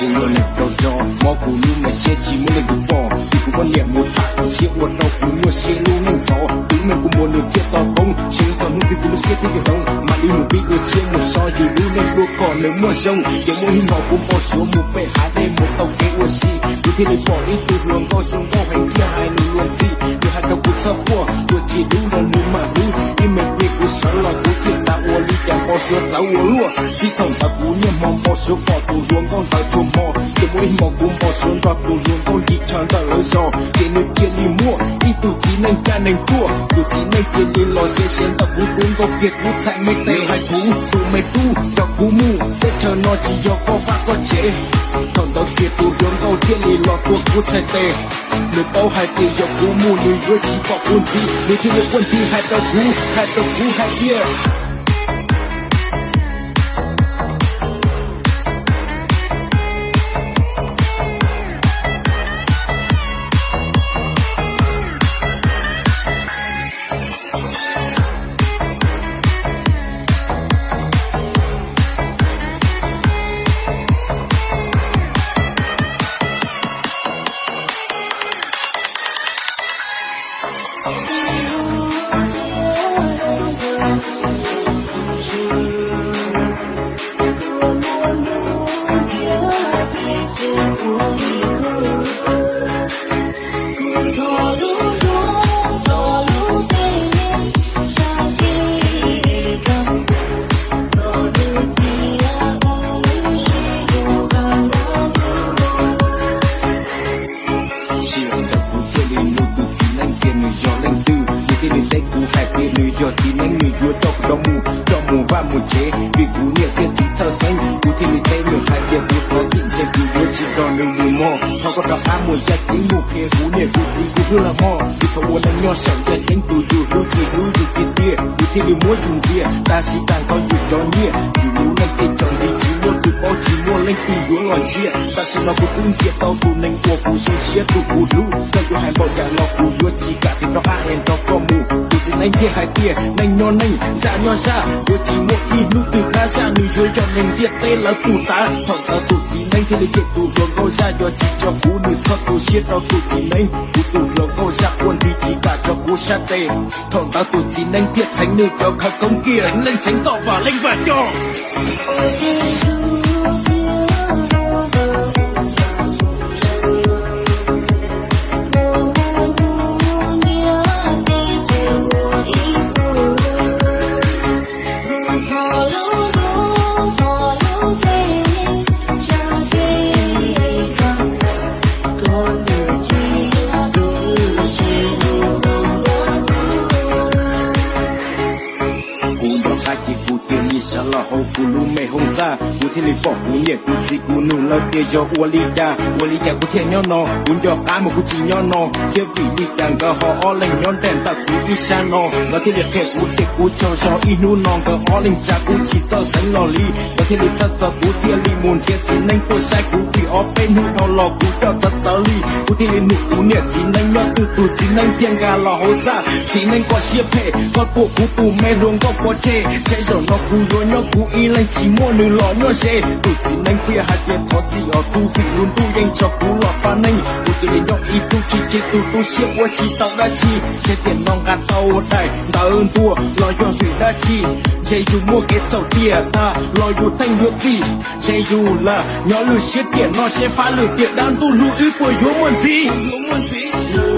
Kuv los niam rau zos, mob kuv lub me siab tsis muaj leej twg pom. Vim kuv poj niam mus tham kuv siab ua rau kuv nyuaj siab lub neej ntxhov. Tus me kuv muag nws thiaj tau poob, tsis txog hnub twg kuv lub siab thiaj yuav hloov. Mam li mus pib dua tshiab mus so yus lub neej dua kom nws muaj zoo. Ces muaj ib hmos kuv npau suav mus pem hav dej mus tau kev ua si, kuv thiaj li pom ib tug hluas nkauj zoo nkauj heev thiaj hais nws luag ntxhi. Nws hais rau kuv txhob quaj, dua tsis dub los nws mam hlub. Ib me pliag kuv sawv los kuv thiaj xav ua li cas npau suav txawv ua luaj. Txij thaum ntawd kuv niaj hmo npau suav pom tus hluas nkauj ntawd txhua hmo. Ces muaj ib hmos kuv npau suav nrog tus hluas nkauj nkim chaw ntawm lawv zos, ces nws cia li muaj ib tug txiv neej caj neeg tuaj. Tus txiv neej cia li los siav siav ntawm kuv, tus nkauj kiag kuv txhais me tes hais kuv, tus me tub, coj kuv mus, teb chaws no tsis yog koj vaj koj tsev. Thaum ntawd kiag tus hluas nkauj thiaj li los tua kuv txhais tes. Nws paub hais tias yog kuv mus nws yuav tsis pom kuv ntxiv, nws thiaj li quaj nthi hais rau kuv, hais rau kuv hais tias Sij hawm ntawd kuv thiaj li nug tus txiv neej tias nws yog leej twg, nws thiaj li teb kuv hais tias nws yog txiv neeb, nws yuav coj kuv rov mus, coj mus vaj mus tsev, vim kuv niam thiab txiv txhawj xeeb. Kuv thiaj li teb nws hais tias kuv thov txim ntse, kuv yuav tsis nrog nws mus mog. Thov koj rov qab mus yaj ceeb mus qhia kuv niam kuv txiv kuv hlub lawm mog. Vim thaum ua neej nyob saum yaj ceeb tus yus hlub tsis hlub yus tiag tiag, yus thiaj li muab yus ntxias. Tab sis tag nrho yus cov nyiaj, yus lub neej tej tsaus nti tsis muaj twg paub, tsis muaj leej twg yuav los ntsia. Tam sim no kuv twb nrhiav tau tus neeg uas kuv zoo siab tus kuv hlub, koj yuav hais npaum cas los kuv yuav tsis kam tig rov qab es nrog koj mus. Tus txiv neeb thiaj hais tias neej nyob neej, zaj nyob zaj, yuav tsis muaj ib hnub twg dab zaj, nws yuav yog neeg ntiaj teb lawv tus tav. Thaum ntawd tus txiv neeb thiaj li cem tus hluas nkauj zaj, yog tsis yog kuv nws txhob tu siab rau tus txiv neeb, kuv tus hluas nkauj zaj quaj nthi tsis kam tso kuv sab tes. Thaum ntawd tus txiv neeb thiaj txheev nws cov khawv koob kiag, txheev leej txheev toj vam leej vam coj. Kuv nrog qab ces kuv cia li sawv los hauv kuv lub me hoob txaj, kuv thiaj li pom kuv niam kuv txiv kuv nug lawv tias yog ua li cas, ua li cas kuv thiaj nyob no, kuv nco qab mas kuv tsis nyob no thiab. Vim li cas nkawd ho ob leeg nyob nraj ntawm kuv ib sab no, nkawd thiaj li qhia kuv tias kuv tsaug zog ib hnub no nkawd ob leeg tsa kuv tsis txawj xeev los li. Nkawd thiaj li txhawj txog kuv thiaj li mus nrhiav txiv neeb tuaj saib kuv, vim ob peb hnub dhau los kuv coj txawv txawv li. Kuv thiaj li nug kuv niam txiv neeb nyob twg tus txiv neeb thiaj nkag los hauv txaj. Txiv neeb koj siab phem, koj tua kuv tus me hluas nkauj pov tseg, ntshe zaum no kuv yuav Nyob kuv ib leeg tsis muaj nws los nyob ze, tus txiv neeb thiaj hais tias thov txim os tub, vim lub ntuj yeej tso kuv los pab neeg. Kuv tus yeej nyob ib tug tsis tseg, tus tu siab ua tsis tau dab tsi. Ntshe tiam no nqa tau daim ntawv ntuas los yog vim dab tsi? Ntshe yus muaj kev txhaum tiam tag los yus theej yuav txim. Ntshe yus lam nyob lwj siab tiam no, seb fab lwm tiam dab ntuj hlub wb puas yuav muaj ntxiv.